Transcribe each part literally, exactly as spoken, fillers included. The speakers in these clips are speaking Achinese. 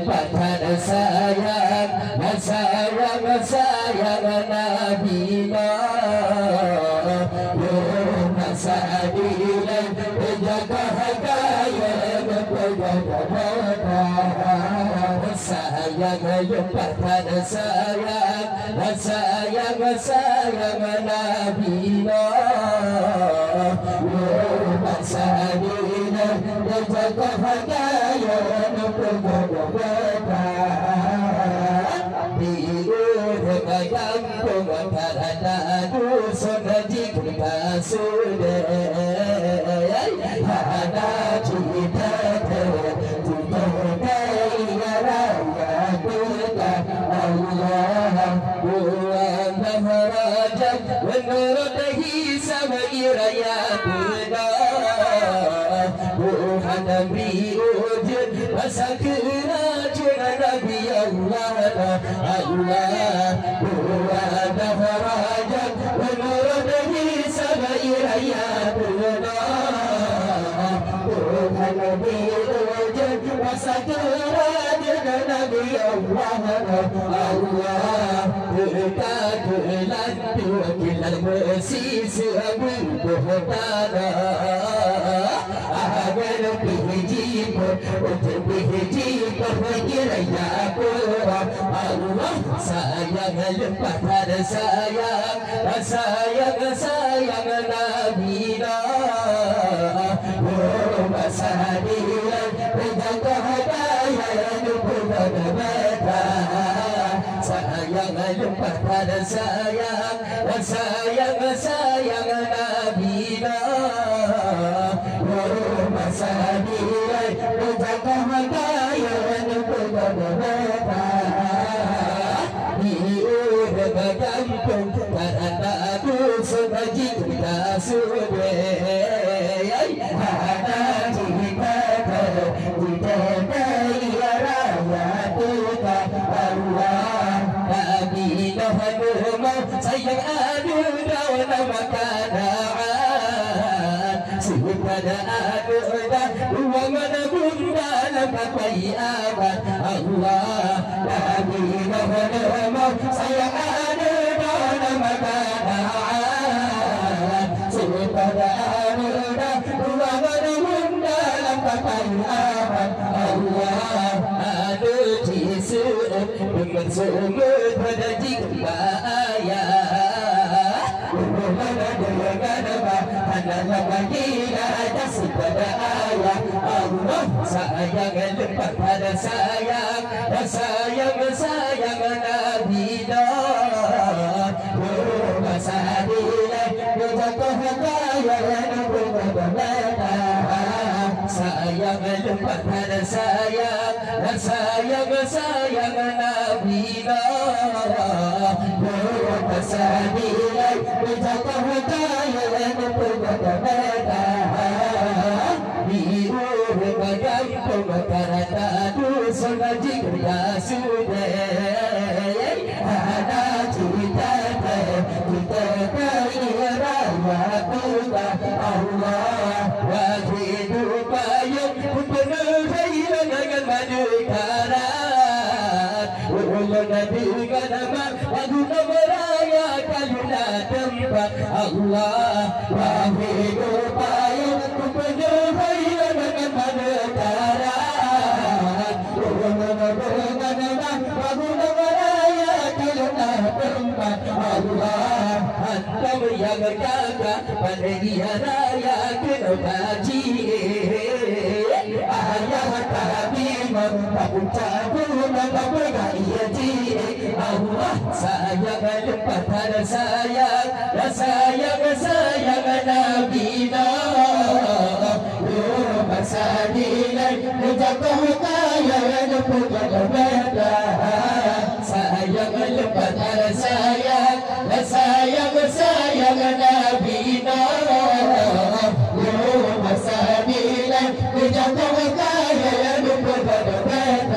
Pakat sayang, sayang, sayang Nabi na. Yo masa dilan, jaga harga, yo jaga harga. Sayang, yo pakat sayang, sayang, sayang Nabi na. Yo masa dilan, jaga harga, yo jaga harga. Di ureueng gampông karana dusun jikeuka sudai. Hana cita-cita, cita-cita ya raya Tuhan Allah. Buang raja menurut hisab raya Tuhan. Tuhan bri ujeuen masa keurajeueng Nabi Allah, Allah. Tuhan raja menurut hisab raya Tuhan. Tuhan bri ujeuen masa keurajeueng Nabi Allah, Allah. Teuka keulan Dua kilat beusi seubeuet boh tanah. Angan pih jipoh, untuk pih jipoh, kira ya Tuhan. Allah sayang, leupah that sayang, sayang, sayang Nabi na. Oh, masa dia, pegang kehadaian, pegang beda. Sayang, leupah that sayang, sayang, sayang Nabi na. Oh, masa dia, pegang kehadaian, pegang beda. Di ureueng gampông, karana dusun jikeuka sudai. Hana cita-cita, cita-cita ya raya Tuhan Allah. Nabi Nuh meumau sayang aneuk droe nama Kanaan. Sipada aneuk droe dua ngon bunda lam kapai aman Allah. Nabi Nuh meumau sayang aneuk droe nama Kanaan. Sipada aneuk droe dua ngon bunda lam kapai aman Allah. Aneuk jih seuôt deungon seumeut pada jih bak ayah. Hana lagila dah sipada ayah. Allah sayang, leupah that sayang, sayang, sayang Nabi na. Oh, masa dia, jatuh kaya, sayang, leupah that sayang, sayang, sayang Nabi na. Masa dia, jatuh kaya, leupah that. Di ureueng gampông karana dusun jikeuka sudai. Hana cita-cita, cita-cita raya Tuhan Allah. Wahai dupayoe, kupeuneuh hai lôn ngon madé karat. Ulôn deungon nama lagu meuraya ka lôn na teumpat Allah. Wahai dupayoe, kupeuneuh hai lôn ngon madé karat. Ulôn deungon nama lagu meuraya ka lôn na teumpat Allah. Hantom nyang gagah pada dia raya keunoe ka jih. Ayah tabimong, tapucak gunong, tapeugah iya jih. Allah sayang, leupah that sayang, sayang, sayang Nabi na. Masa dia, jatuh kaya, leupah that sayang, leupah that sayang, sayang, sayang Nabi na. Masa dia, jatuh kaya, leupah that sayang.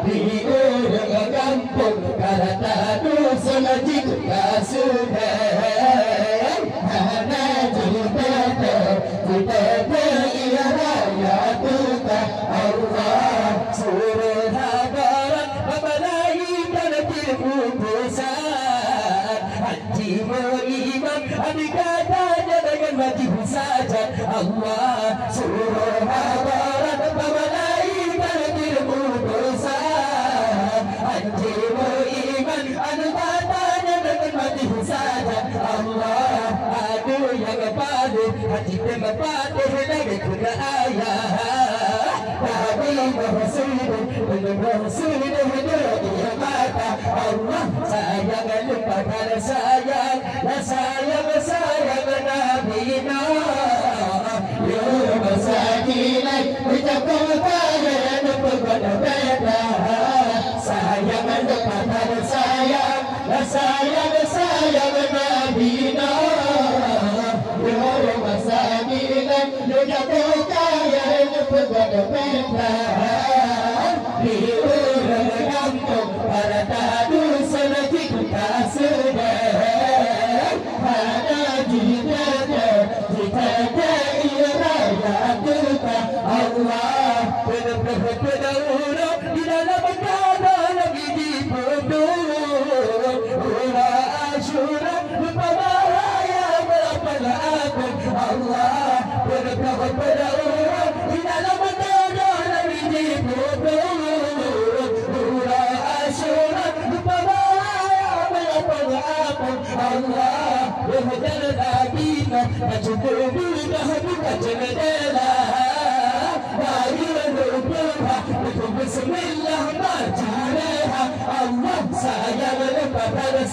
Di ureueng gampông karana dusun jikeuka sudai. Hana cita-cita, cita-cita ya raya Tuhan Allah. Roh sudah dua mata, Allah sayang leupah pada sayang, lah sayang, sayang Nabi na. Yo, masa nilai, ucap kau kaya, peugah beda. Sayang leupah pada sayang, lah sayang, sayang Nabi na. Yo, masa nilai, Neujaga kaya, neupeugah beda. Di ureueng gampông, para tadusan cit ka seudeh. Hana jiteuka, jiteuka ie raya teuka. Allah, peuneuh-peuneuh ureueng di dalam keuadaan lagi jipeuduek. Uroe Asyura, Rupa bahaya melakukan apa Allah. Pada kawan pada orang di dalam dada Nabi dibunuh. Pura Asyura, rupa bahaya melakukan apa Allah. Berjalan lagi, tak cukup mudah buka jendela. Bayu lupa, bismillah, baca Allah sayang lepas pada